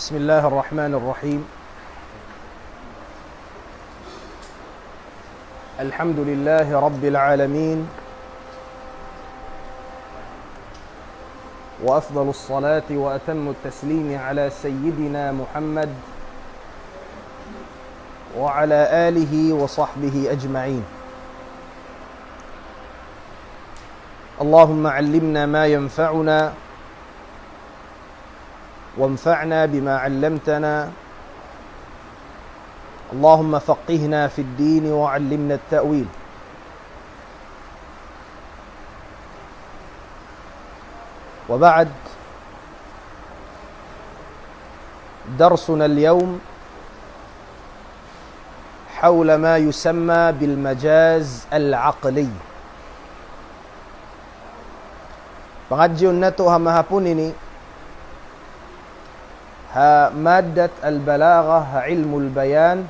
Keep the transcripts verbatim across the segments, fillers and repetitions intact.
بسم الله الرحمن الرحيم. الحمد لله رب العالمين، وأفضل الصلاة وأتم التسليم على سيدنا محمد وعلى آله وصحبه أجمعين. اللهم علمنا ما ينفعنا وانفعنا بما علمتنا. اللهم فقهنا في الدين وعلمنا التأويل. وبعد، درسنا اليوم حول ما يسمى بالمجاز العقلي. Pangadjiun natu' ha mahapun ini, ha maddat al-balagha, ha ilmu al-bayan,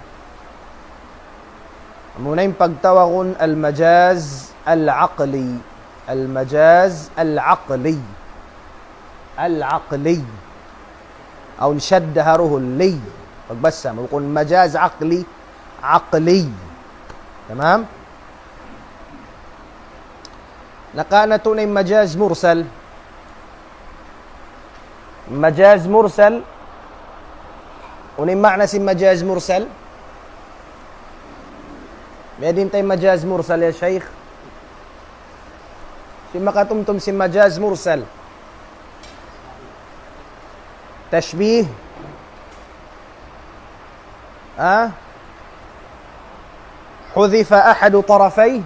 amuna in pagtawagun al-majaz al-aqli. Al-majaz al-aqli. Al-aqli. Awn shadda ha ruhul li. Pagbasa, bukun majaz aqli, aqli. Tamam? Naka natu' na in majaz mursal. Majaz mursal. Unu in maana sin majaz mursal? Biyadiin ta in majaz mursal, ya Shaykh? Sin makatumtum sin majaz mursal. Tashbih. Ha? حذف أحد طرفيه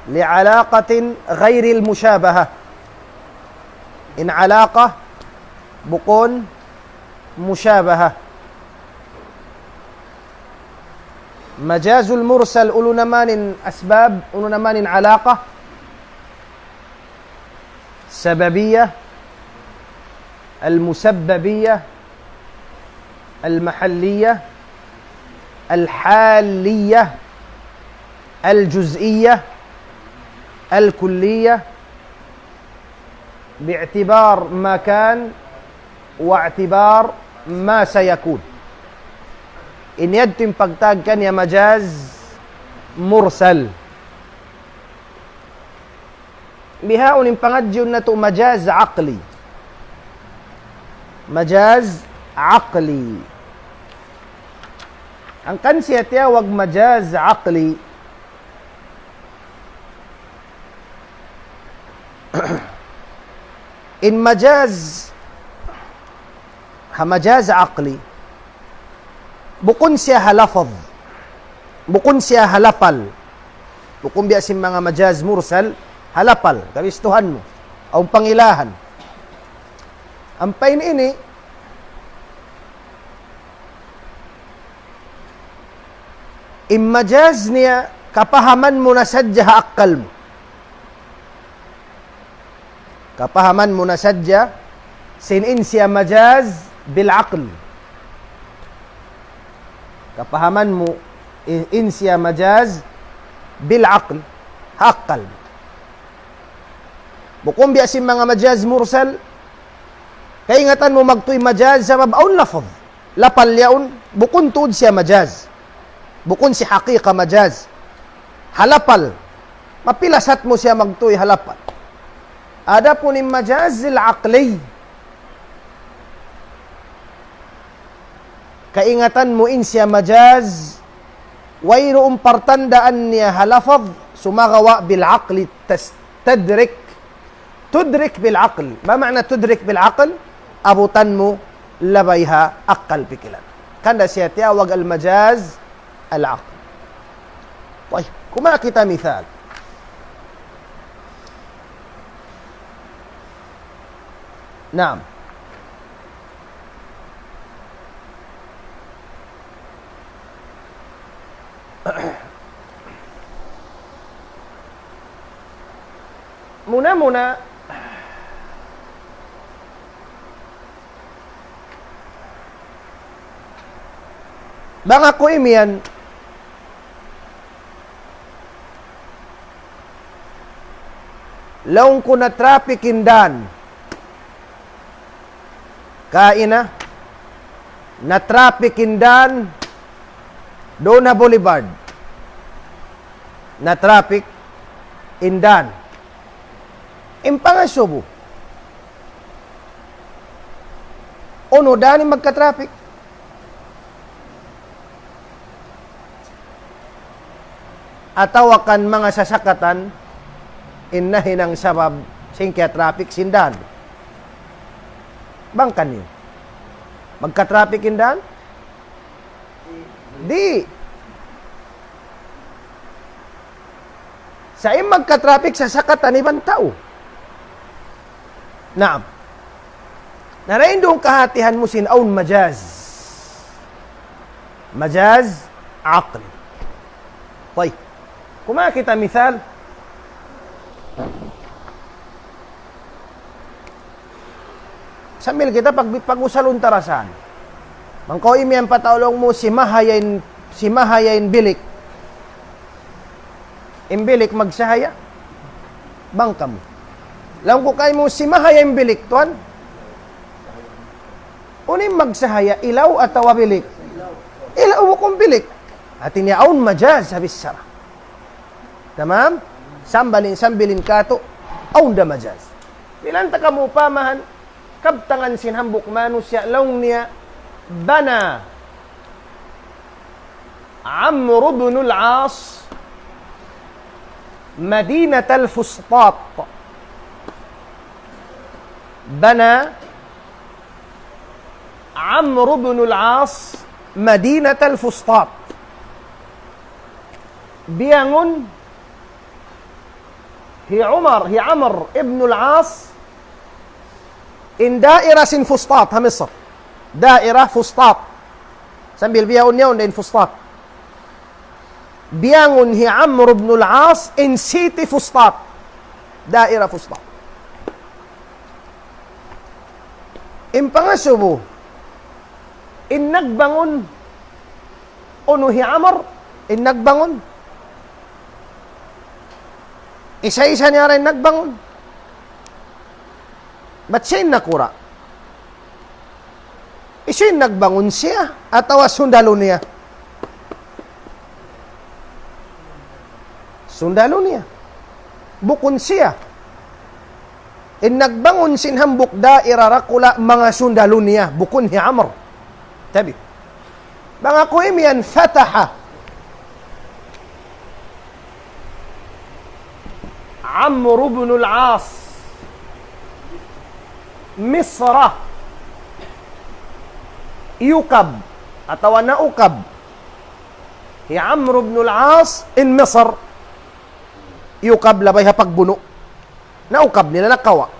لعلاقة غير المشابهة. In alaqa bukun mushabaha. Majazul mursal, unu na man in asbab, unu na man in alaqa? Sababiyah, al-musabbabiyah, al-mahalliyah, al-haliyah, al-juz'iyah, al-kulliyah, باعتبار ما كان واعتبار ما سيكون. Ini yadtu in pagtawag kaniya majaz mursal. Bihaun in pangadjiun natu' majaz aqli. Majaz aqli. Hangkan siya tiyawag majaz aqli. In majaz, ha majaz aqli, bukun siya ha lafaz, bukun siya ha lapal. Bukun biya' sin manga majaz mursal, ha lapal, kabistuhan mu, awn pangilahan. Ampa in ini, in majaz niya, kapahaman mu na sadja ha akkal mu. Kapahaman mu na sadja, sin in siya majaz bil aql. Kapahaman mu in, in siya majaz bil aql, ha akkal. Bukun biya' sin manga majaz mursal, kaingatan mu magtuy majaz sabab awn lafaz. Lapal yaun, bukun tuud siya majaz. Bukun siya haqiqa majaz. Ha lapal. Mapilasat mu siya magtuy ha lapal. Adapun in majaz al-aqli, kaingatan mu in siya majaz, wayruun partandaan niya ha lafaz, sumagawa' bil aqli tastadrik. Tudrik bil aql. Ma ma'na tudrik bil aql? Abutan mu labay ha akkal pikilan. Hangkan da siya tiyawag al-majaz al-aql. Tayyib, kumawa' kita misal. Naam. Muna-muna, bang aku imiyan, laung ku na traffic in dan. Kaina, Na-traffic in dan duun ha Boulevard. Na-traffic in dan. In pangasubu, unu dan in magka-traffic? Atawa kan manga sasakatan in nahinang sabab sin kiya-traffic sin dan? Bang kaniyu, magka-traffic in dan? Di'. Sa' in magka-traffic sasakatan iban tau. Naam. Na dayn duun kahatihan mu sin awn majaz. Majaz aqli. Way. Kumawa' kita misal. Sambil kita pag-, pag-usalun tarasan. Bang kaw imiyan pa tau laung mu, simahaya in, simahaya in bilik. In bilik magsahaya. Bang kamu. Laung ku kaymu, simahaya in bilik, tuwan. Unu in magsahaya, ilaw atawa bilik? Ilaw, bukun bilik. Hati niya awn majaz ha bichara. Tamam? Sambalin, sambilin katu', awn da majaz. Bilang ta kamu pamahan, kabtangan sin hambuuk manusiya' laung niya, بنى عمرو بن العاص مدينة الفسطاط. بنى عمرو بن العاص مدينة الفسطاط. Biyangun hi Umar, hi Amr ibn al-As, in daira sin Fustat, ha Misr. Daira Fustat. Sambil biyaun niya in Fustat. Biyangun hi Amr ibn al-As in city Fustat. Daira Fustat. In pangasubu, in nagbangun, unu hi Amr, in nagbangun. Isa-isa niya ra in nagbangun. Bat siya in nakura'? Hisiyu in nagbangun, siya atawa sundalu niya? Sundalu niya. Bukun siya. In nagbangun sin hambuuk daira dakula' manga sundalu niya, bukun hi Amr. Tabi. Bang aku imiyan, فتح عمرو بن العاص مصر. Iyukab atawa naukab hi Amr ibn al-As in Misr. Iyukab labay ha pagbunu'. Naukab nila, nakawa'.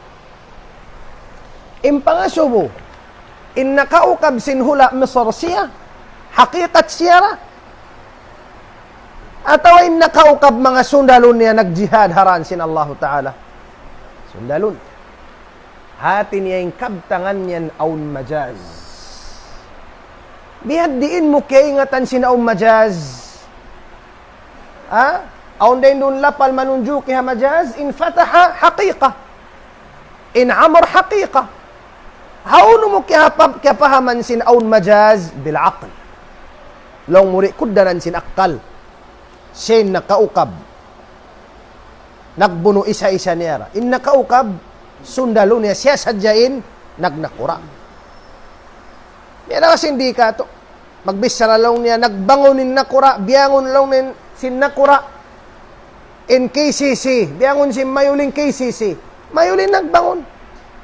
In pangasubu, in nakaukab sin hula' Misr siya, hakikat siya ra. Atawa in nakaukab manga sundalu niya nagjihad ha dān sin Allahu Ta'ala. Sundalu niya. Hati niya in kabtangan yan awn majaz. Bihaddiin mu kiyaingatan sin awn majaz? Ha? Awn dayn duun lapal manunjuki ha majaz, in فتح haqiqa. In Amr haqiqa. Hawnu mu kiyapa-, kiyapahaman sin awn majaz? بالعقل. Laung mu di' kugdanan sin akkal. Siya in nakaukab. Nagbunu' isa-isa niya ra. In nakaukab, sundalu niya, siya sadja in nagnakura'. Biya' na sin di' katu'. Magbichara laung niya, nagbangun in nakura', biyangun laung niya sin nakura'. In K C C, biyangun sin mayul in K C C. Mayul in nagbangun.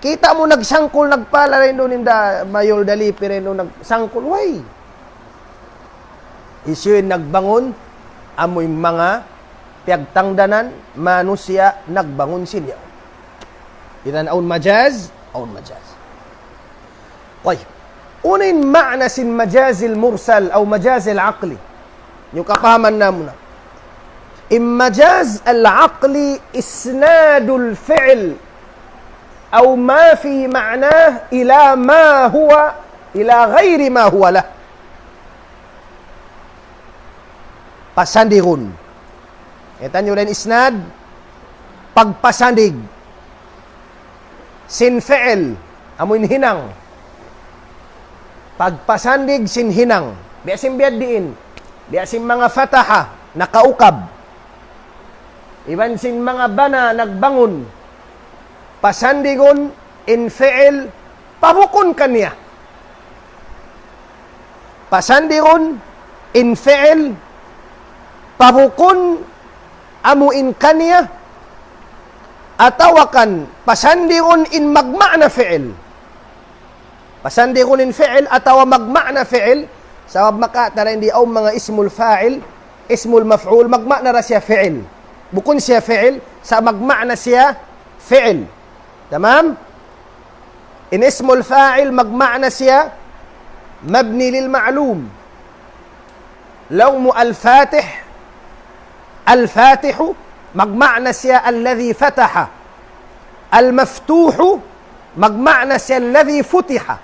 Kita' mu nagsangkul, nagpala dayn duun in da, mayul dalipi dayn duun nagsangkul. Way. Hisiyu in nagbangun, amu in manga piyagtangdanan, manusiya' nagbangun sin yaun. Idan awn majaz, awn majaz. Tayyib. Unu in ma'na sin majazil mursal aw majazil aqli? Niyu kapahaman namu' na. In majaz al-aqli isnadul fi'l aw ma fi ma'nah ila ma huwa, ila ghayri ma huwa lah. Pasandigun. Kita' niyu dayn isnad, pagpasandig sin fi'il, amu in hinang. Pagpasandig sin hinang. Biya' sin biya' diin. Biya' sin manga fataha, nakaukab. Iban sin manga bana, nagbangun. Pasandigun in fi'il pa bukun kaniya. Pasandigun in fi'il pa bukun amu in kaniya, atawa kan pasandigun in magma'na fi'il. Pasandigun in fi'il atawa magma'na fi'il, sabab makawa' ta dayn di awn manga ismul fa'il, ismul maf'ul, magma'na da siya fi'il. Bukun siya fi'il, sa' magma'na siya fi'il. Tamam? In ismul fa'il magma'na siya mabni lil ma'lum. Laung mu al-fatih, al-fatihu, magma'na siya alladhi fataha. Al-maftuhu, magma'na siya alladhi futiha.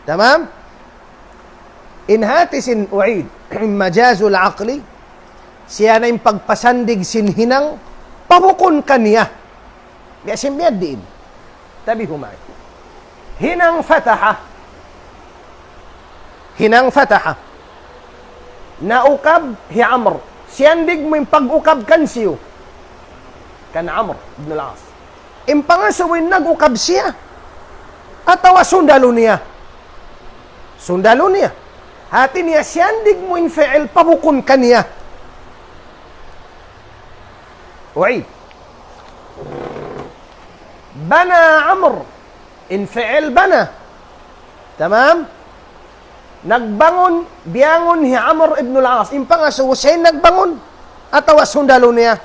Tamam? In hati sin u'id, in majazul aqli, siya na in pagpasandig sin hinang pa bukun kaniya. Biya' sin biya' diin. Tabi humay. Hinang fataha. Hinang fataha. Naukab hi Amr. Siyandig mu in pag-ukab kan siyu. Kan Amr ibn al-As. In pangasubu in nag-ukab siya. Atawa sundalu niya. Sundalu niya. Hati niya siyandig mu in fi'il pa bukun kaniya. Uy. Bana Amr. In fi'il bana. Tamam? Nagbangun, biyangun hi Amr ibn al-As. In pangasubu siya in nagbangun. Atawa sundalu niya.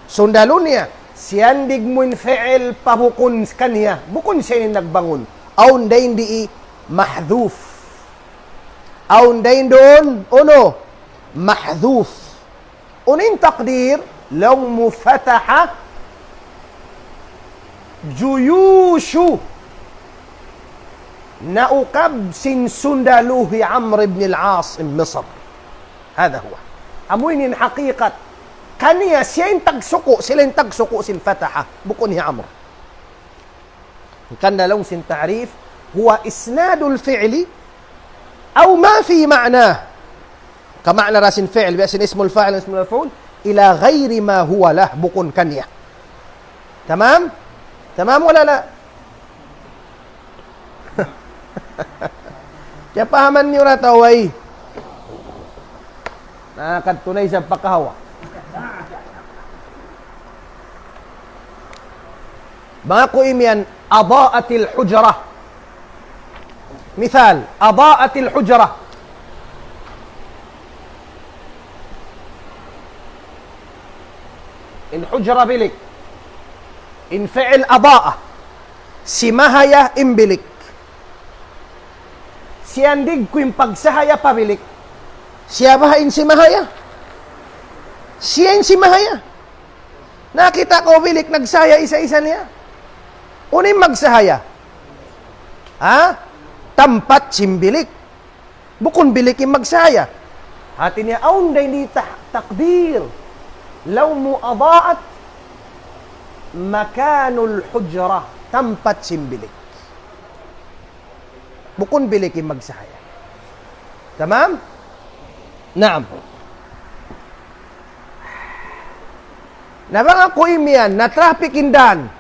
Sundalu niya. Siyandig mu in fi'il pa bukun kaniya. Bukun siya in nagbangun. Awn dayn di mahdhuf. Awn dayn duun, unu? Mahdhuf. Unu in takdir, laung mu fataha juyushu. Naukab sin sundalu hi Amr ibn al-As in Misr. Hadha huwa. Amu ini in hakikat. Kaniya siya in tagsuku', sila in tagsuku' sin fataha. Bukun hi Amr. Hangkan da laung sin ta'rif, huwa isnadul fi'li aw ma fi ma'nah. Ka ma'na da sin fi'il, biya' sin ismul fa'il, ismul maf'ul, ila ghayri ma huwa lah, bukun kaniya. Tamam? Tamam wala la? Kiyapahaman niyu ra atawa way? Na, kadtu na isab pa kahawa. Bang aku imiyan, adha'atil hujrah. Misal, adha'atil hujrah. In hujra bilik. In fi'il adha'a. Simahaya in bilik. Siyandig ku in pagsahaya pa bilik. Siya baha' in simahaya? Siya in simahaya. Nakakita' kaw bilik, nagsahaya isa-isa niya. Unu in magsahaya? Ha? Tampat sin bilik. Bukun bilik in magsahaya. Hati niya awn dayn di ta-, takdir. Laung mu adha'at makanul hujrah. Tampat sin bilik. Bukun bilik in magsahaya. Tamam? Naam. Na bang aku imiyan, na-traffic in dan.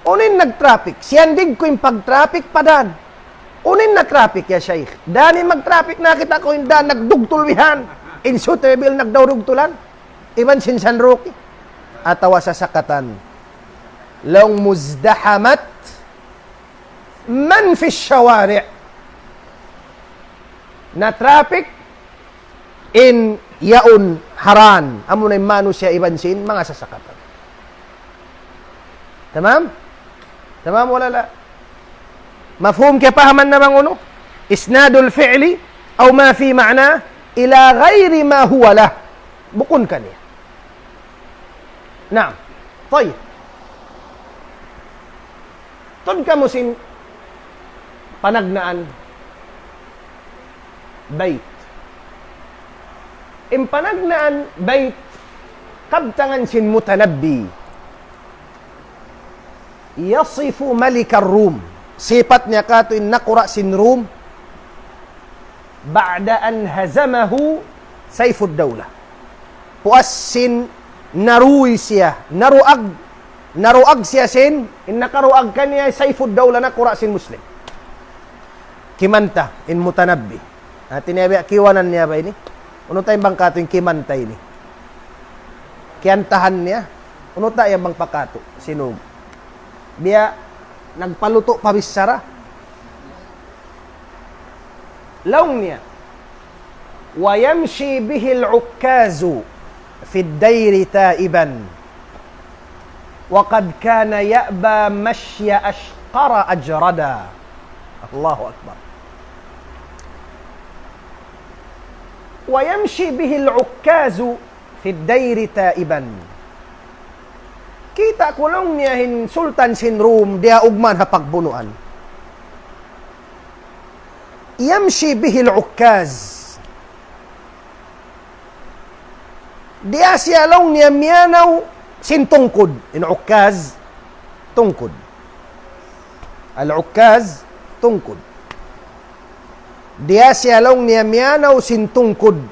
Unu in nag-traffic? Siyandig ku in pag-traffic pa dan. Unu in na-traffic, ya Shaykh? Dan in mag-traffic, nakakita' ku in dan, nagdugtul bihan. In sutebil, nagdugtulan. Iban sin San Roque. Atawa sasakatan. Laung mu ازدحمت من في الشوارع. Na-traffic in yaun ha dan. Amuna in manusiya' iban sin manga sasakatan. Tamam? Tamam wala la? Mafhum, kiyapahaman na bang unu? Isnadul fi'li aw ma fi ma'nah ila ghayri ma huwa lah. Bukun kaniya. Naam. Tayyib. Tuud kamu sin panagnaan bayt. In panagnaan bayt, kabtangan sin Mutanabbi. يصف ملك الروم. Sipat niya katu' in nakura' sin Rum. بعد أن هزمه سيف الدولة. Puas sin naruy siya, naruag, naruag siya sin, in nakaruag kaniya Sayfud Dawla, nakura' sin Muslim. Kimanta in Mutanabbi. Hati niya biya' kiwanan niya ba ini? Unu ta in bang katu' in kimanta ini? Kiyantahan niya. Unu ta yan bang pa katu'? Sinug. Biya' nagpalutu' pa bichara. Laung niya, ويمشي به العكاز في الدير تائبا وقد كان يأبى مشي أشقر أجردا. الله أكبر. ويمشي به العكاز في الدير تائبا. Kita' ku laung niya in sultan sin Rum, diyaug man ha pagbunuan. يمشي به العكاز. Diya siya laung niya miyanaw sin tungkud. In Ukkaz, tungkud. Al-Ukkaz, tungkud. Diya siya laung niya miyanaw sin tungkud.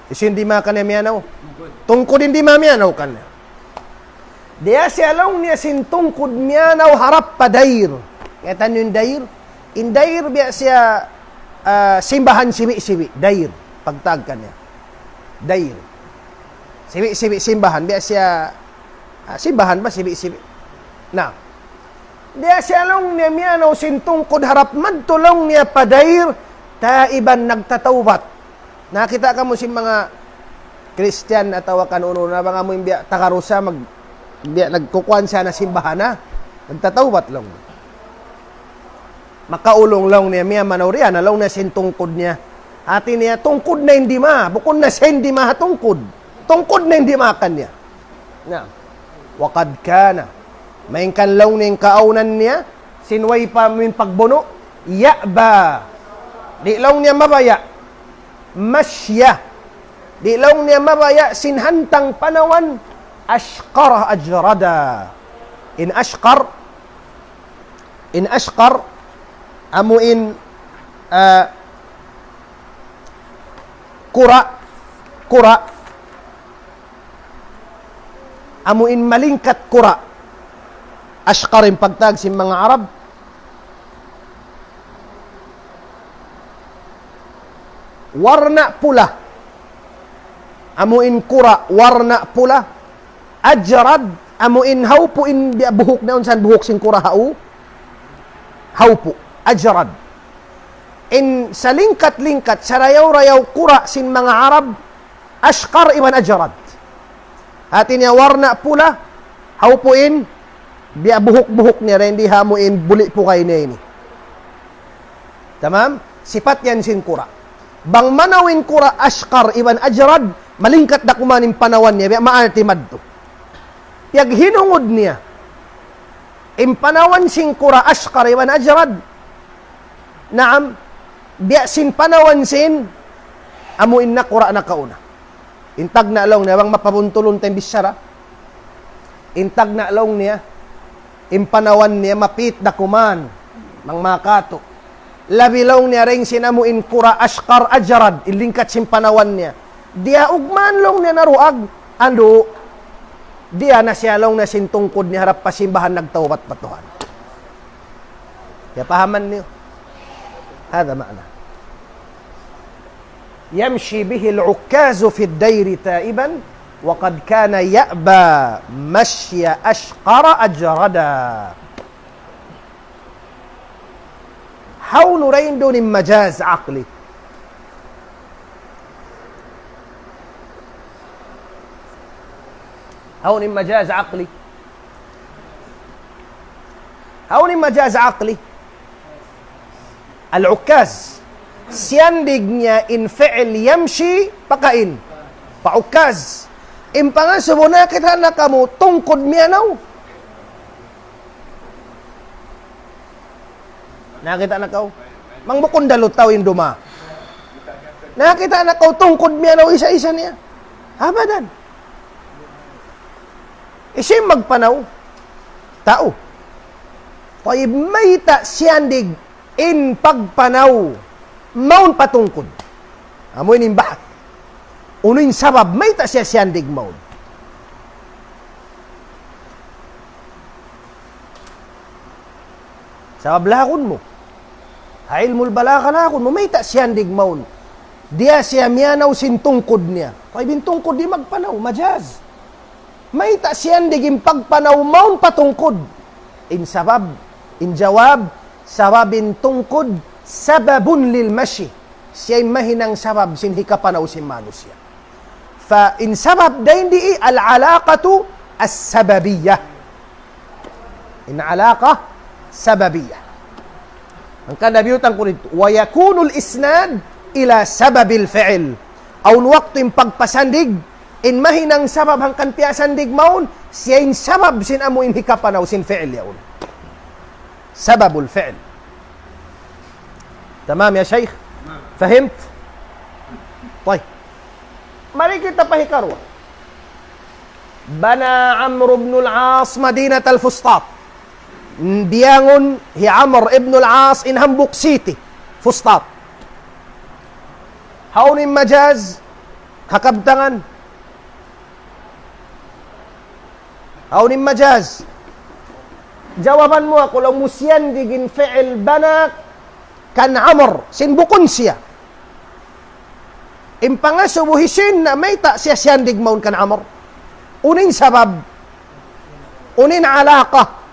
Hisiyu in dima kaniya miyanaw? Tungkud in dima miyanaw kaniya. Diya siya laung niya sin tungkud miyanaw harap pa dayr. Kaitan niyu in dayr? In dayr biya' siya, ah, simbahan sibi'-sibi'. Dayr. Pagtawag kaniya. Dayr. Sibi'-sibi' simbahan. Biya' siya, ah, simbahan ba? Sibi'-sibi'. Na. Diya siya laung niya miyanaw sin tungkud harap madtu laung niya pa dayr, taiban nagtatawbat. Nakakita' kamu sin manga Kristiyan atawa kan unu na bang amu in biya' tagarusa mag-, biya' nagkukuan siya na simbahan na, nagtatawbat laung. Makaulung laung niya, miyamanaw riya na laung niya sin tungkud niya. Hati niya, tungkud na in dima, bukun na siya in dima ha tungkud. Tungkud na in dima kaniya. Na. وقد كان. Malayngkan laung niya in kaawnan niya, sin way pa amu in pagbunu', يأبى. Di' laung niya mabaya'. مشي. Di' laung niya mabaya' sin hantang panawan, أشقر أجردا. In ashqar, in ashqar, amu in, ah, kura', kura', amu in malingkat kura'. Ashqar in pagtawag sin manga Arab. Warna' pula. Amu in kura', warna' pula. Ajrad, amu in hawpu' in biya' buhuk na, unsan buhuk sin kura' hau? Hawpu'. Ajrad. In salingkat-lingkat, sarayaw-rayaw kura' sin manga Arab, ashqar iban ajrad. Hati niya warna' pula, hawpu' in, biya' buhuk-buhuk niya, dayn di ha amu in buli' pugay niya ini. Tamam? Sipat yan sin kura'. Bang manaw in kura' ashqar iban ajrad, malingkat da kuman in panawan niya, biya' maarti madtu. Piyaghinungud niya. In panawan sin kura' ashqar iban ajrad, naam, biya' sin panawan sin amu in nakura' nakauna. In tagna' laung niya, bang mapabuntulun ta in bichara. In tagna' laung niya, in panawan niya, mapit da kuman, bang makatu'. Labi laung niya, dayn sin amu in kura' ashqar ajrad, in lingkat sin panawan niya. Diyaug man laung niya naruag, andu', diya na siya laung niya sin tungkud niya harap pa simbahan nagtawbat pa Tuhan. Kiyapahaman niyu? هذا معنى. يمشي به العكاز في الدير تائبا وقد كان يأبى مشي أشقر أجردا. Hawnu dayn duun in majaz aqli? Hawnu in majaz aqli? Hawnu in majaz aqli? Al-Ukkaz. Siyandig niya in fi'il yamshi pakain. Pa Ukkaz. In pangasubu, nakakita' na kamu tungkud miyanaw. Nakakita' na kaw? Bang bukun da lutaw in duma. Nakakita' na kaw tungkud miyanaw isa-isa niya? Abadan. Hisiyu in magpanaw? Tau. Tayyib, mayta' siyandig in pagpanaw mawn pa tungkud. Amu ini in bahat. Unu in sabab, mayta' siya siyandig mawn. Sabab lagun mu. Ha ilmul balagha lagun mu, mayta' siyandig mawn. Diya siya miyanaw sin tungkud niya. Tayyib, in tungkud di' magpanaw, majaz. Mayta' siyandig in pagpanaw mawn pa tungkud. In sabab, in jawab, sabab in tungkud, sababun lil mashi. Siya in mahinang sabab sin hikapanaw sin manusiya'. Fa in sabab dayn di العلاقة السببية. In alaqa sababiyah. Hangkan na biyutang ku didtu, ويكون الإسناد إلى سبب الفعل. Awn waktu in pagpasandig, in mahinang sabab hangkan piyasandig mawn, siya in sabab sin amu in hikapanaw sin fi'il yaun. Sababul fi'il. Tamam ya Shaykh? Fahimt? Tayyib. Mari kita pa hikaruwa. بنى عمرو بن العاص مدينة الفسطاط. Biyangun hi Amr ibn al-As in hambuuk city, Fustat. Hawnu in majaz, ha kabtangan? Hawnu in majaz? Jawaban mu aku, laung mu siyandig in fi'il bana kan Amr, sin bukun siya. In pangasubu hisiyu in mayta' siya siyandig mawn kan Amr? Unu in sabab? Unu in alaqa?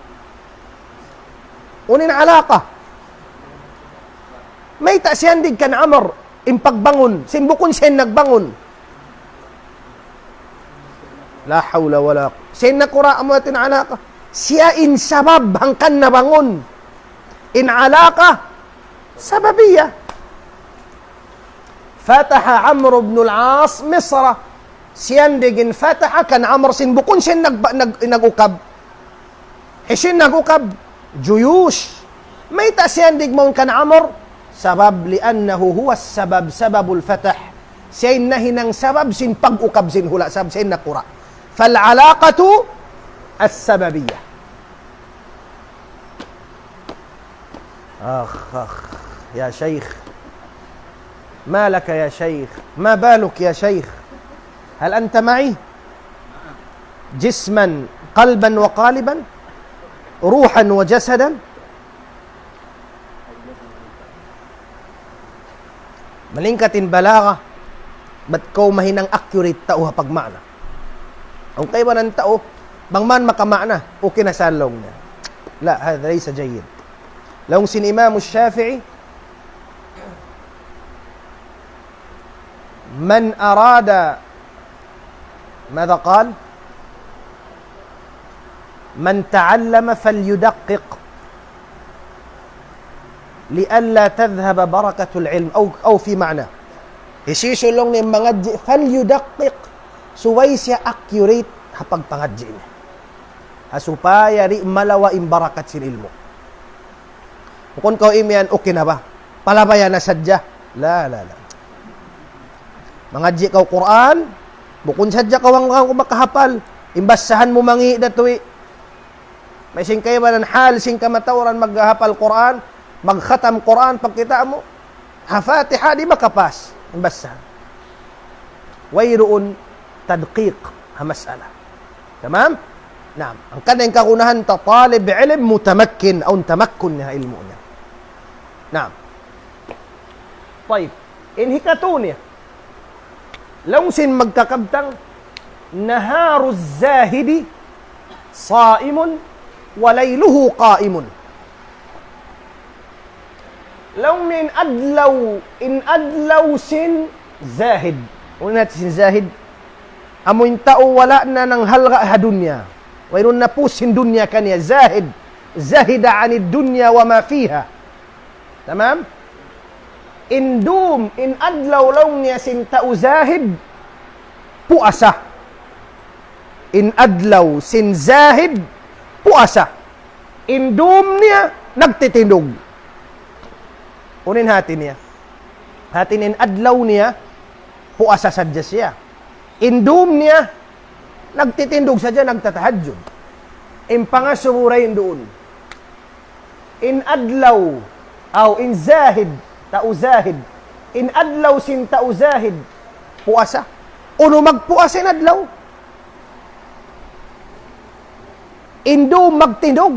Unu in alaqa? Mayta' siyandig kan Amr in pagbangun, sin bukun siya in nagbangun. La hawla wala quwwata. Siya in nakura' amu in alaqa. Siya in sabab hangkan nabangun. In alaqa sababiyah. فتح عمرو بن العاص مصر. Siyandig in fataha kan Amr, sin bukun siya in nag-, nag-, nag-ukab. Hisiyu in nag-ukab? Juyush. Mayta' siyandig mawn kan Amr? Sabab لأنه هو السبب، سبب الفتح. Siya in nahinang sabab sin pag-ukab sin hula', sabab siya in nakura'. فالعلاقة السببية. أخ، أخ، يا شيخ. ما لك يا شيخ؟ ما بالك يا شيخ؟ هل أنت معي؟ جسما، قلبا وقالبا، روحا وجسدا. Malingkat in balagha, bat kaw mahinang accurate tau ha pagmaana. Awn kaibanan tau, bang man makama'na, okay na sa laung niya. لا، هذا ليس جيد. Laung sin Imam Shafi'i, من أراد، ماذا قال؟ من تعلم فليدقق لئلا تذهب بركة العلم، أو، أو في معنى. Hisiyu-siyu laung niya mangadji', فليدقق. Subay siya accurate ha pagpangadji' niya. Ha supaya di' malawa' in barakat sin ilmu'. Bukun kaw imiyan, okay na ba? Palabayan na sadja. La, la, la. Mangadji' kaw Qur'an, bukun sadja kaw hangka makahapal. In basahan mu mangi' da tuwi. May sin kaibanan hal sin kamatauran maghahapal Qur'an, magkhatam Qur'an, pagkita' mu, ha Fatiha di' makapas in basahan. Wayruun tadqiq ha mas'ala. Tamam? Naam. Hangkan in kagunahan ta talib ilm mutamakkin, awn tamakkun niya ha ilmu' niya. Naam. Tayyib. In hikatu niya. Laung sin magkakabtang, نهار الزاهد صائم وليله قائم. Laung niya in adlaw, in adlaw sin zahid. Unu in hati sin zahid? Amu in tau wala' na nanghalga' ha dunya. Wayruun na pus sin dunya kaniya. Zahid. زهد عن الدنيا وما فيها. Tamam? In dum, in adlaw laung niya sin tau zahid, puasa. In adlaw sin zahid, puasa. In dum niya, nagtitindug. Unu in hati niya? Hati niya in adlaw niya, puasa sadja siya. In dum niya, nagtitindug sadja, nagtatahajjud. In pangasubu dayn duun. In adlaw, aw in zahid, Tau zahid. In adlaw sin tau zahid, puasa. Unu magpuasa in adlaw? In dum magtindug.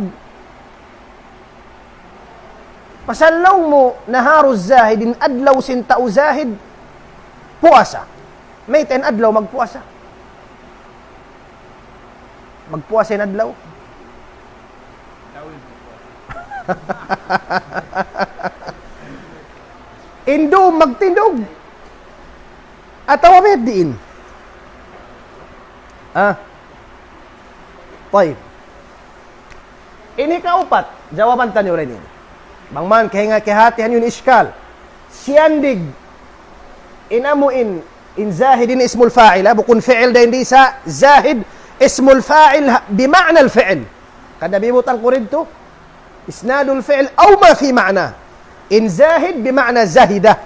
Pasal laung mu naharu zahid, in adlaw sin tau zahid, puasa. Mayta' in adlaw magpuasa? Magpuasa in adlaw? In dum magtindug. Atawa biyadiin? Ah. Tayyib. Ini kaupat, jawaban taniyu ini. Bang man kahinga kihatihan yan in iskal. Siyandig. In amu in, in zahid in ismul fa'il, ha? Bukun fi'il dayn di sa zahid, ismul fa'il ha, bima'na al-fi'il. Kada bibutang ku didtu, isnadul fi'il aw ma fi ma'na. In zahid bima'na zahida.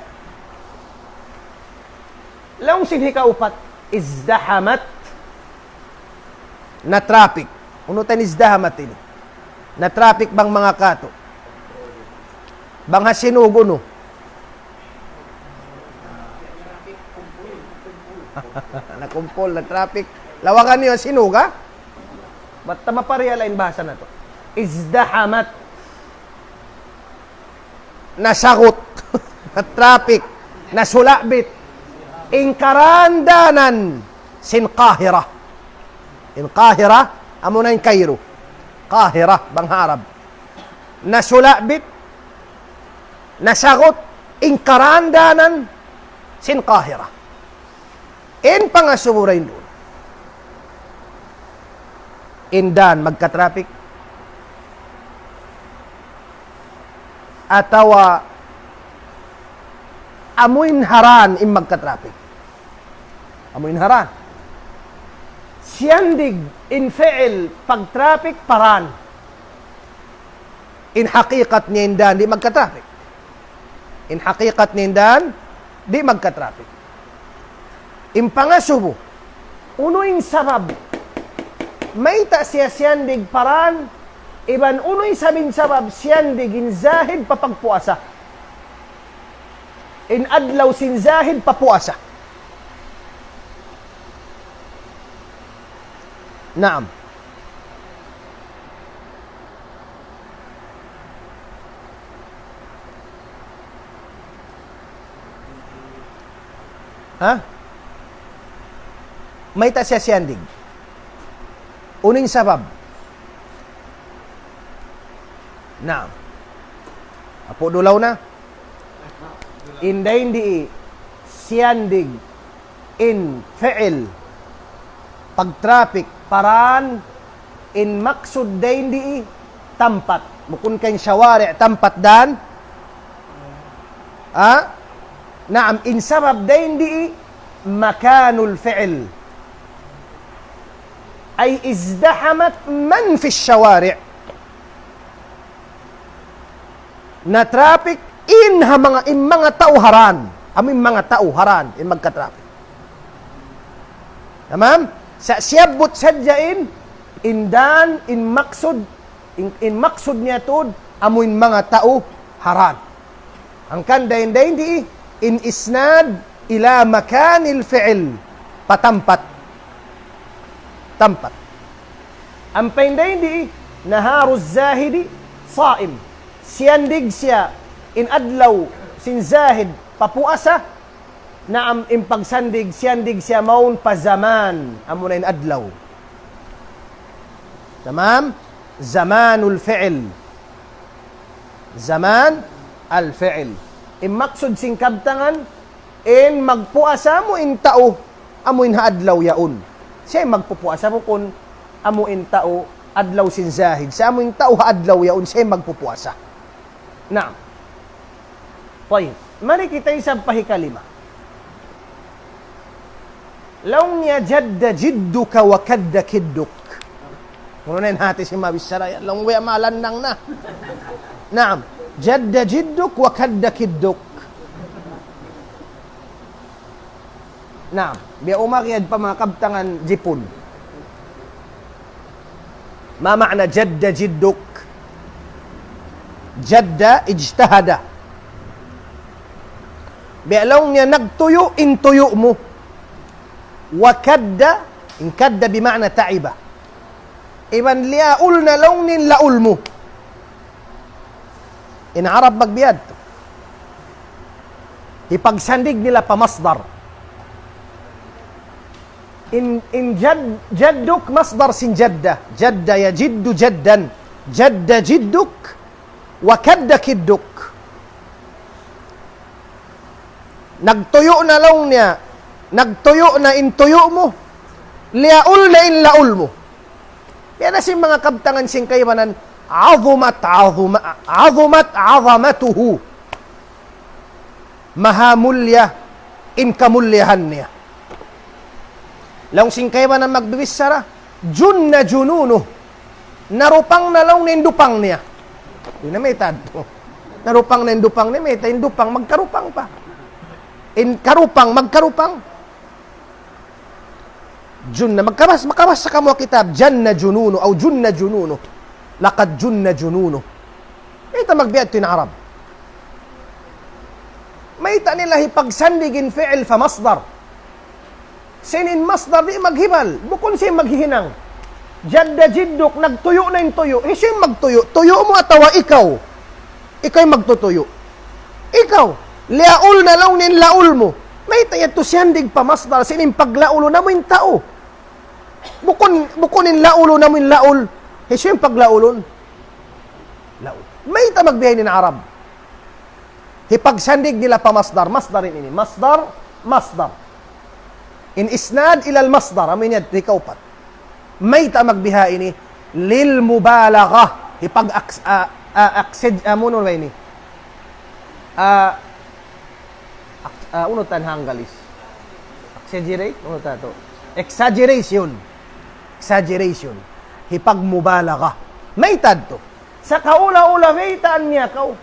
Laung sin hikaupat, izdahamat. Na-traffic. Unu ta in izdahamat ini? Na-traffic bang manga katu'? Bang ha Sinug unu? Nakumpul, na-traffic. Lawagan niyu Sinug, ha? Bat ta maparihal in bahasa natu'. Izdahamat. Nasagut. Na-traffic. Nasulabit. In karandanan sin Qahira. In Qahira, amuna in Cairo. Qahira, bang ha Arab. Nasulabit, nasagut, in karandanan sin Qahira. In pangasubu dayn duun. In dan magka-traffic. Atawa amuin ha dan in magka-traffic. Amuin ha dan. Siyandig in fi'il pag-traffic pa dan. In hakikat niya in dan di' magka-traffic. In hakikat niya in dan di' magka-traffic. In pangasubu, unu in sabab mayta' siya siyandig pa dan, iban unu in sabab, in sabab siyandig in zahid pa pagpuasa. In adlaw sin zahid pa puasa. Naam. Ha? Mayta' siya siyandig? Unu in sabab? Naam. Apu' dulaw na. In dayn di siyandig in fi'il pag-traffic pa dan, in maksud dayn di tampat. Bukun ka in shawari' tampat dan. Ha? Naam, in sabab dayn di makanul fi'il. Ay izdahamat man fi shawari'. Na-traffic in ha manga, in manga tau ha dan. Amu in manga tau ha dan, in magka-traffic. Tamam? Sa' siyabbut sadja in, in dan, in maksud, in, in maksud niya tuud, amu in manga tau ha dan. Hangkan dayn, dayn di, in isnad ila makanil fi'il, pa tampat. Tampat. Ampa in dayn di, naharu zahidi sa'im. Siyandig siya, in adlaw sin zahid pa puasa, naam in pagsandig, siyandig siya mawn pa zaman, amuna in adlaw. Tamam? Zamanul fi'il. Zaman al-fi'il. In maksud sin kabtangan, in magpuasa amu in tau, amu in ha adlaw yaun. Siya in magpupuasa bukun, amu in tau, adlaw sin zahid. Sa' amu in tau ha adlaw yaun, siya in magpupuasa. Naam. Tayyib. Mari kita isab pa hikalima. Laung niya jadda jidduka wa kadda kidduk. Unu na in hati sin mabichara yan. Laung niya malandang na. Naam. Jadda jidduk wa kadda kidduk. Naam. Biya' umakiyad pa manga kabtangan Jipun. ما معنى جد جدك؟ جد اجتهد. Biya' laung niya nagtuyu' in tuyu' mu. Wa kadda, in kadda bi ma'na ta'iba. Iban liyaul na laung niya in laul mu. In Arab magbiya' yadtu. Hipagsandig nila pa masdar. In, in jad-, jadduk masdar sin jadda. Jadda yajiddu jaddan. Jadda jidduk. Wa kadda kidduk. Nagtuyu' na laung niya, nagtuyu' na in tuyu' mu, liyaul na in laul mu. Yan na sin manga kabtangan sin kaibanan, azumat, azuma-, azumat azamatuhu. Maha mulliya in kamulliyahan niya. Laung sin kaibanan magbibichara, junna jununuh. Narupang na laung niya in dupang niya. Di' na mayta' yadtu. Narupang na in dupang niya, mayta' in dupang, magkarupang pa. In karupang, magkarupang. Junna, magkabas-, makabasa kamu kitab, janna jununuh, aw junna jununuh. Laqad junna jununuh. Mayta' magbiya' yadtu in Arab. Mayta' nila hipagsandig in fi'il pa masdar. Sin in masdar di' maghibal, bukun siya maghihinang. Jadda jidduk, nagtuyu' na in tuyu'. Hisiyu in magtuyu'? Tuyu' mu atawa ikaw? Ikaw in magtutuyu'. Ikaw. Liyaul na laung niya in laul mu. Mayta' yadtu siyandig pa masdar, sin in paglaulun amu in tau. Bukun, bukun in laulun amu in laul. Hisiyu in paglaulun? Laul. Mayta' magbiya' ini in Arab. Hipagsandig nila pa masdar. Masdar ini. Masdar, masdar. In isnad ilal masdar. Amu ini yadtu hikaupat. Mayta' magbiya' ini? Lil mubalagha. Hipag-aks-, a, a, aksej-, a, unu ba ini? A, ak-, a, unu ta in Anggalis? Exaggerate? Unu ta yadtu? Exaggeration. Exaggeration. Hipagmubalagha. Mayta' yadtu? Sa' kaula-ula baytaan niya kaw.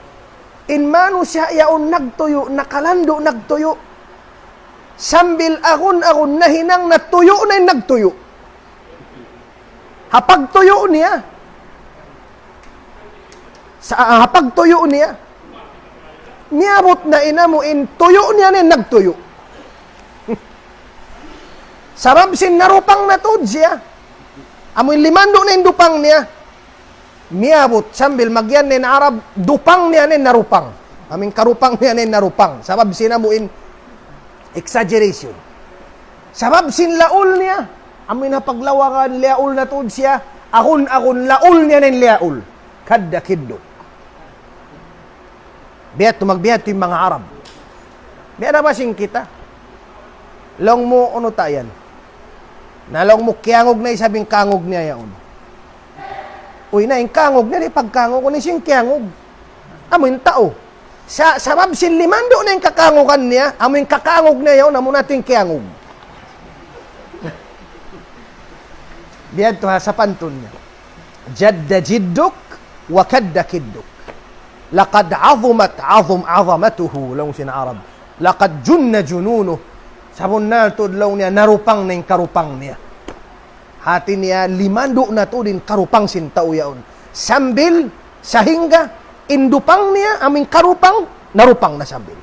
In manusiya' yaun nagtuyu', nakalandu' nagtuyu'. Sambil agun-agun nahinang na tuyu' na in nagtuyu'. Ha pagtuyu' niya. Sa-, ha pagtuyu' niya. Miyabut na in amu in tuyu' niya na in nagtuyu'. Sabab sin narupang na tuud siya. Amu in limandu' na in dupang niya. Miyabut sambil magiyan na in Arab, dupang niya na in narupang. Amu in karupang niya na in narupang. Sabab sin amu in exaggeration. Sabab sin laul niya, amu in ha paglawagan, liyaul na tuud siya, agun-agun laul niya na in liyaul. Kadda kidduk. Biya' yadtu, magbiya' yadtu in manga Arab. Biya' na ba sin kita? Laung mu, unu ta yan? Na laung mu, kiyangug na isab in kangug niya yaun. Uy, na in kangug niya, di' pagkangug, unu sin kiyangug? Amu in tau. Sa-, sabab sin limandu' na in kakangugan niya, amu in kakangug niya yaun, amu na in kiyangug. Biya' yadtu ha sapantun niya. Jadda jidduk, wa kadda kidduk. Laqad azumat azum-, azamatuhu, laung sin Arab. Laqad junna jununuh. Sabunnal tuud laung niya, narupang na in karupang niya. Hati niya, limandu' na tuud in karupang sin tau yaun. Sambil, sahingga, in dupang niya, amu in karupang, narupang na sambil.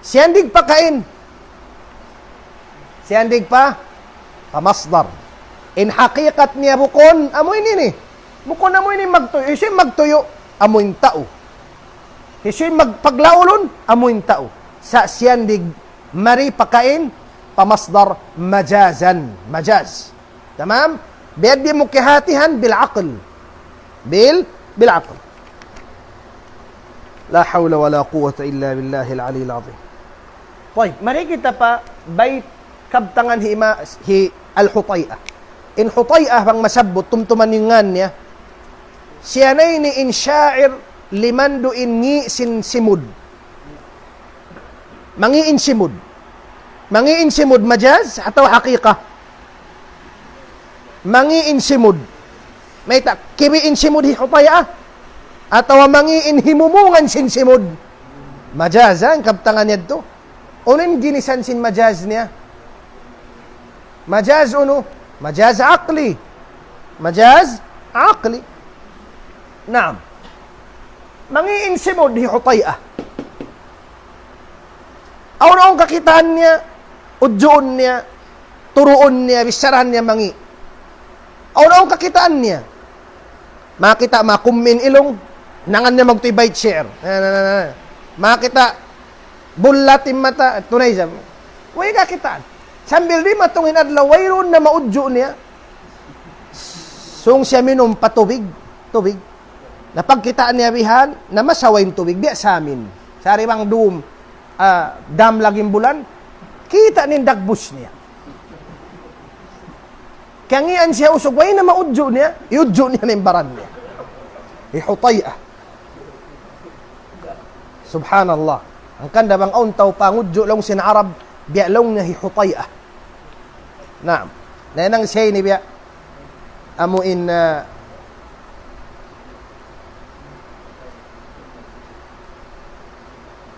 Siyandig pa kain. Siyandig pa, pa masdar. In hakikat niya bukun, amu ini ini. Bukun amu ini magtuyu'. Hisiyu in magtuyu', amu in tau. Hisiyu in mag-, paglaulun, amu in tau. Sa' siyandig mari pa kain, pa masdar majazan. Majaz. Tamam? Biya' diin mu kiyahatihan bil aql. Bil, bil aql. La hawla wa la quwwata illa billahil aliyyil azim. Tayyib, mari kita pa bayt kabtangan hi ima-, hi Al-Hutay'ah. In Hutay'ah bang masabbut, tumtuman niyu in ngan niya. Siya na ini in sha'ir limandu' in ngi' sin simud. Mangi' in simud. Mangi' in simud, majaz atawa haqiqa? Mangi' in simud. Mayta', kibi' in simud hi Hutay'ah? Atawa mangi' in himumungan sin simud? Majaz, ha? In kabtangan niya yadtu. Unu in ginisan sin majaz niya? Majaz unu? Majaz aqli. Majaz aqli. Naam. Mangi' in simud hi Hutay'ah. Awn-awn kakitaan niya, udjuun niya, turuun niya, bicharahan niya mangi'. Awn-awn kakitaan niya. Makakita' makummi' in ilung, nangan niya magtuy bayt shi'r. Na, na, na, na. Makakita' bullat in mata, tunay siya. Way kakitaan. Sambil di' matung in adlaw, wayruun na maudju' niya. Sung siya minum pa tubig, tubig. Na pagkita' niya bihan, na masawa in tubig, biya' sa amin. Sari bang dum, ah, dam lagi' in bulan, kita' niya in dagbus niya. Kangian siya usug, way na maudju' niya, iudju' niya na in baran niya. Hi Hutay'ah. Subhanallah. Hangkan da bang awn tau pangudju' laung sin Arab, biya' laung niya hi Hutay'ah. Naam. Na yan in siya ini biya'. Amu in, ah,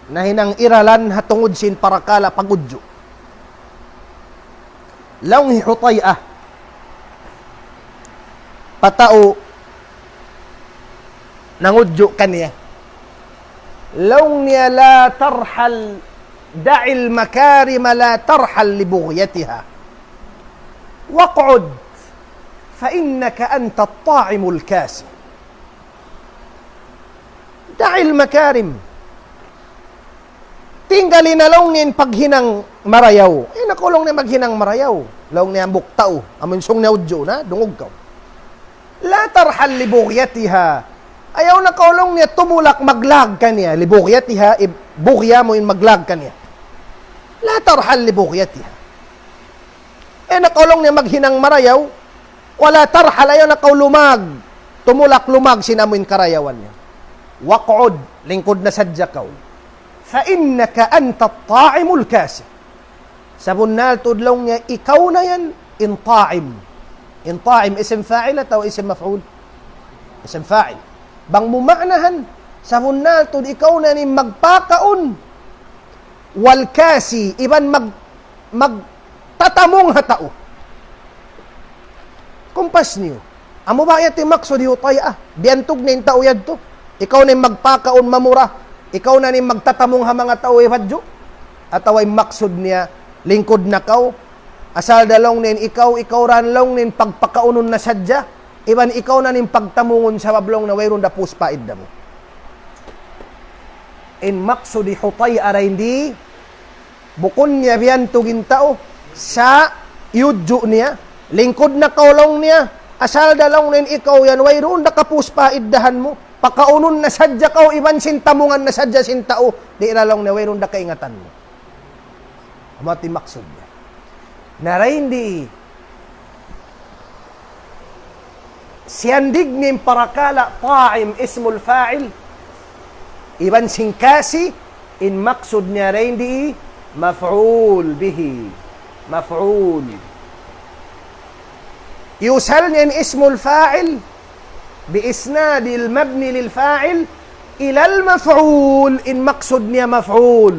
nahinang iralan ha tungud sin parakala' pagudju'. Laung hi Hutay'ah, pa tau nangudju' kaniya. Laung niya, لا ترحل، دع المكارم لا ترحل لبغيتها. واقعد، فإنك أنت الطاعم الكاسي. دع المكارم. Tinggali na laung niya in paghinang marayaw. Eh, nakaw laung niya maghinang marayaw. Laung niya hambuuk tau. Amun sung niya udju' na, dungug kaw. لا ترحل لبغيتها. Ayaw na kaw laung niya tumulak maglag kaniya. لبغيتها, ib-, bughya mu in maglag kaniya. لا ترحل لبغيتها. Eh, nakaw laung niya maghinang marayaw, ولا ترحل, ayaw na kaw lumag. Tumulak lumag sin amuin karayawan niya. واقعد, lingkud na sadja kaw. فإنك أنت الطاعم الكاسي. Sabunnal tuud laung niya, ikaw na yan in ta'im. In ta'im, isim fa'il atawa isim maf'ul? Isim fa'il. Bang mu ma'nahan, sabunnal tuud ikaw na yan in magpakaun. والكاسي, iban mag-, magtatamung ha tau. Kumpas niyu. Amu ba yadtu in maksud hi Hutay'ah? Biyantug niya in tau yadtu. Ikaw na in magpakaun mamura. Ikaw na in magtatamung ha manga tau hibadju'. Atawa in maksud niya, lingkud na kaw. Asal da laung niya in ikaw, ikaw ra laung niya in pagpakaunun na sadja. Iban ikaw na in pagtamungun sabab laung niya wayruun da pus paidda mu. In maksud hi Hutay'ah dayn di, bukun niya biyantug in tau, sa' iyudju' niya, lingkud na kaw laung niya, asal da laung niya in ikaw yan, wayruun da kapus paiddahan mu, pakaunun na sadja kaw, iban sin tamungan na sadja sin tau, di' da laung niya, wayruun da kaingatan mu. Amu yadtu in maksud niya. Na dayn di, siyandig niya in parakala' ta'im ismul fa'il, iban sin kasi, in maksud niya dayn di مفعول به. مفعول. Iyusal niya in ismul fa'il بإسناد المبني للفاعل إلى المفعول. In maksud niya maf'ul.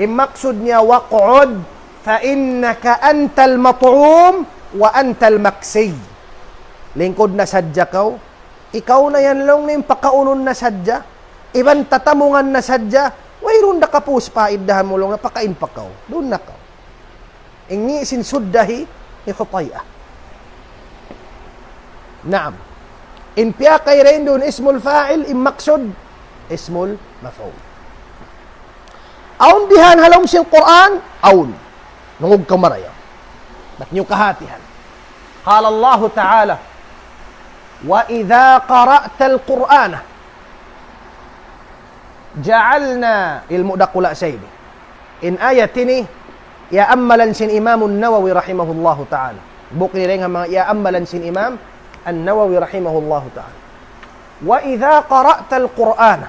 In maksud niya, واقعد فإنك أنت المطعوم وأنت المكسي. Lingkud na sadja kaw. Ikaw na yan laung niya in pakaunun na sadja. Iban tatamungan na sadja. Wayruun da kapus paiddahan mu laung niya, pakain pa kaw. Duun na kaw. Ini sin sudda hi, hi Hutay'ah. Naam. In piyakay dayn duun ismul fa'il, in maksud ismul maf'ul. Awn bihan ha lawm sin Qur'an, awn. Nungug kaw marayaw. Bat niyu kahatihan. قال الله تعالى: وإذا قرأت القرآن جعلنا, ilmu' dakula' sa ini. In ayat ini, iyaammalan sin Imam An-Nawawi rahimahullahu ta'ala. Bukun ini dayn ha manga iyaammalan sin Imam An-Nawawi rahimahullahu ta'ala. وإذا قرأت القرآن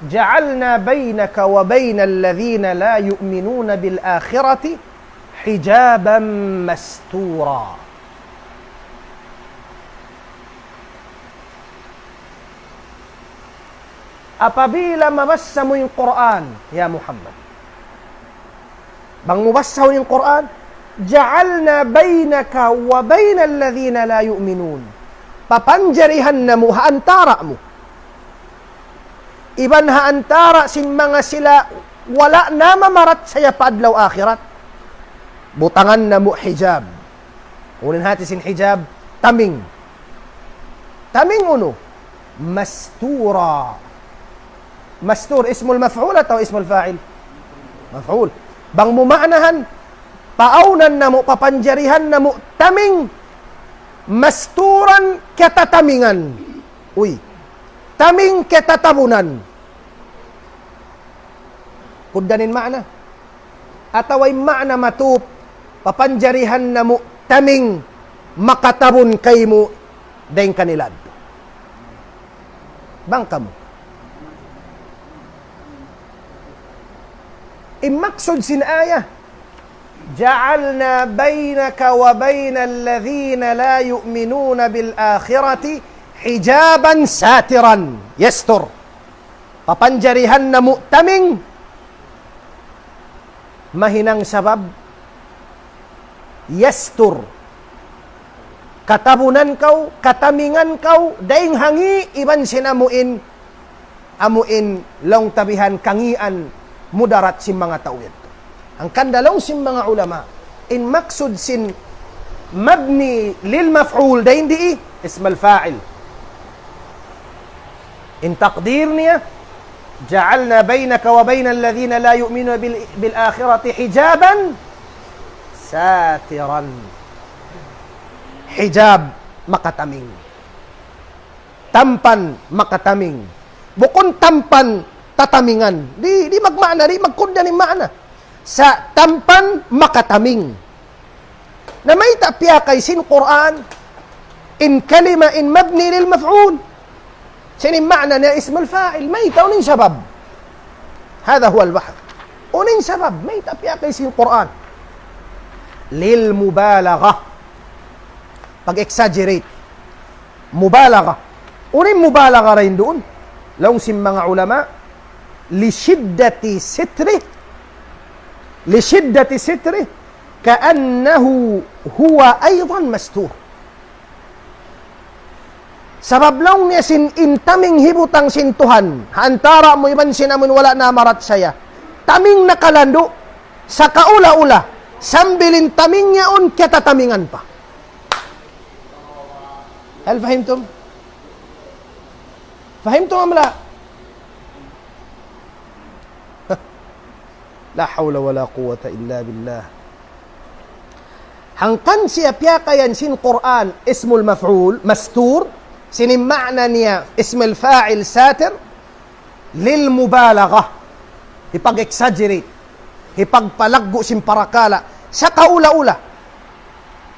جعلنا بينك وبين الذين لا يؤمنون بالآخرة حجابا مستورا. Apabila mabassa mu in Qur'an, ya Muhammad. Bang mu bassahun in Qur'an, جعلنا بينك وبين الذين لا يؤمنون. Papanjarihan namu' ha antara' mu. Iban ha antara' sin manga sila wala' na mamarachaya pa adlaw akhirat. Butangan namu' hijab. Unu in hati sin hijab? Taming. Taming unu? Mastura. Mastur, ismul maf'ul atawa ismul fa'il? Maf'ul. Bang mu maanahan, paawnan namu', papanjarihan namu', taming, masturan, katatamingan. Uy. Taming katatabunan. Kugdan in maana. Atawa in maana matup, papanjarihan namu' taming makatabun kaymu dayn kanila. Bang kamu. In maksud sin ayah, جعلنا بينك وبين الذين لا يؤمنون بالآخرة حجابا ساترا. Yastur. Papanjarihan namu' taming mahinang sabab yastur. Katabunan kaw, katamingan kaw, dayn ha ngi' iban sin amu in, amu in laung ta bihan kangīan mudarat sin manga tau yadtu. Hangkan da laung sin manga ulama, in maksud sin mabni lil maf'ul dayn di ismul fa'il. In takdir niya, جعلنا بينك وبين الذين لا يؤمنون بال-، بالآخرة حجابا ساترا. Hijab makataming. Tampan makataming. Bukun tampan tatamingan. Di', di' magmaana, di' magkugdan in maana. Sa' tampan makataming. Na mayta' piyakay sin Qur'an in kalima in mabni lil maf'ul. Sin in maana niya ismul fa'il. Mayta', unu in sabab? هذا هو البحث. Unu in sabab? Mayta' piyakay sin Qur'an lil mubalagha. Pag-exaggerate. Mubalagha. Unu in mubalagha dayn duun? Laung sin manga ulama, لشدة ستره، لشدة ستره، كأنه هو أيضا مستور. Sabab laung niya sin in taming hibutang sin Tuhan, ha antara' mu iban sin amun wala' namarachaya. Taming nakalandu', sa' kaula-ula, sambil in taming yaun kiyatatamingan pa. هل فهمتم؟ فهمتم أم لا؟ لا حول ولا قوة إلا بالله. Hangkan siya piyakayan sin Qur'an ismul maf'ul, mastur, sin in maana niya ismul fa'il satir, lil mubalagha. Hipag-exaggerate. Hipagpalaggu' sin parakala'. Sa' kaula-ula.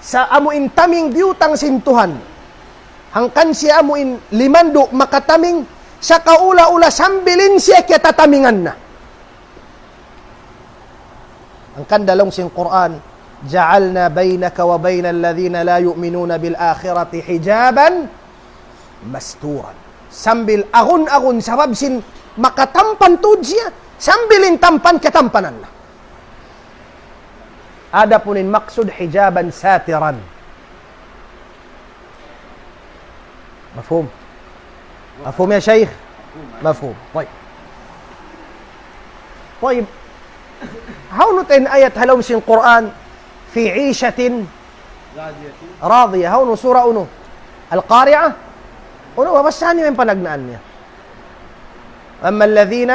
Sa' amu in taming biyutang sin Tuhan. Hangkan siya amu in limandu' makataming. Sa' kaula-ula sambil in siya kiyatatamingan na. Hangkan da laung sin Qur'an, جعلنا بينك وبين الذين لا يؤمنون بالآخرة حجابا مستورا. Sambil agun-agun sabab sin makatampan tuud siya, sambil in tampan kiyatampanan na. Adapun in maksud حجابا ساترا. مفهوم؟ مفهوم يا شيخ؟ مفهوم. طيب. طيب. Hawnu ta in ayat ha lawm sin Qur'an, في عيشة راضية. Hawnu, sura unu? Al-Qari'ah? Unu, babasahan niyu in panagnaan niya. أما الذين،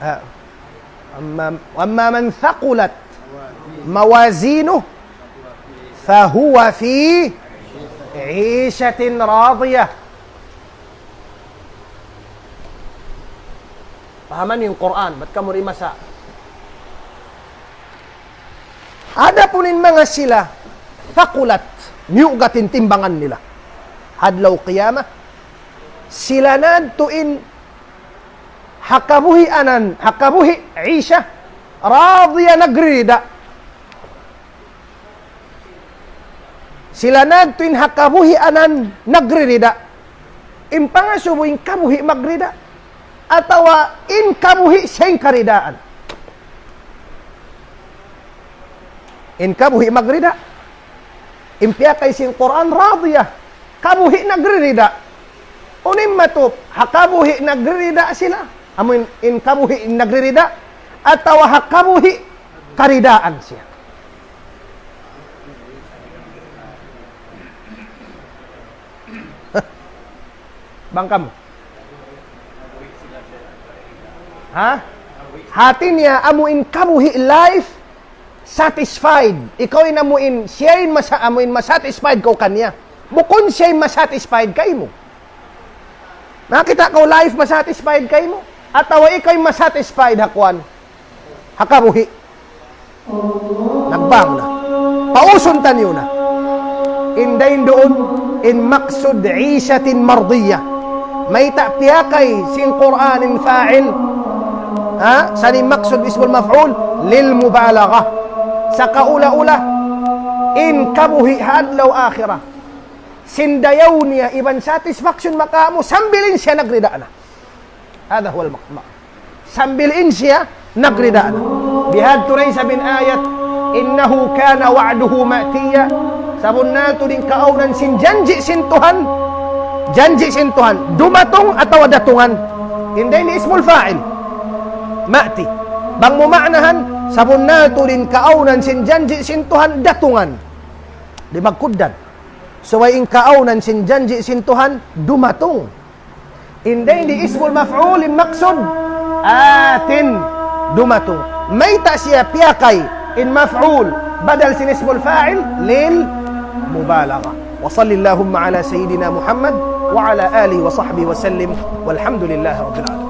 ha. أما، أما من ثقلت موازينه فهو في عيشة راضية. Pahaman niyu in Qur'an, bat kamu di' masa. Adapun in manga sila, ثقلت, miyugat in timbangan nila. Ha adlaw qiyamah, sila na yadtu in ha kabuhianan, ha kabuhi' عيشة راضية, nagririda. Sila na yadtu in ha kabuhianan nagririda. In pangasubu in kabuhi' magrida. Atawa in kabuhi' sin karidaan. In kabuhi' magrida. In piyakay sin Qur'an راضية. Kabuhi' nagririda. Unu in matup, ha kabuhi' nagririda sila. Amu in, in kabuhi' nagririda. atawa ha kabuhi' karidaan siya. Bang kamu. Ha? Hati niya amu in kabuhi' life satisfied. Ikaw in amu in, siya in masa-, amu in masatisfied kaw kaniya. Bukun siya in masatisfied kaymu. Nakakita' kaw life masatisfied kaymu? Atawa ikaw in masatisfied ha kuwan? Ha kabuhi'. Nagbang na. Pausun taniyu na. In dayn duun, in maksud عيشة مرضية. Mayta' piyakay sin Qur'an in fa'il. Ha? Sa' in maksud ismul maf'ul, للمبالغة. Sa' kaula-ula, in kabuhi' ha adlaw akhirat. Sin dayaw niya iban satisfaction makamu sambil in siya nagrida na. هذا هو المقصود. Sambil in siya nagrida na. Bihadtu da isab in ayat, إنه كان وعده مأتيا. Sabunnal tuud in kaawnan sin janji' sin Tuhan. Janji' sin Tuhan. Dumatung atawa datungan. In dayn ismul fa'il. مأتي. Bang mu ma'nahan, sabunnal tuud in kaawnan sin janji' sin Tuhan datungan. Di' magkugdan. Subay in kaawnan sin janji' sin Tuhan dumatung. In dayn di ismul maf'ul in maksud, آت, dumatung. Mayta' siya piyakay in maf'ul badal sin ismul fa'il? للمبالغة. وصل اللهم على سيدنا محمد وعلى آله وصحبه وسلم والحمد لله رب العالمين.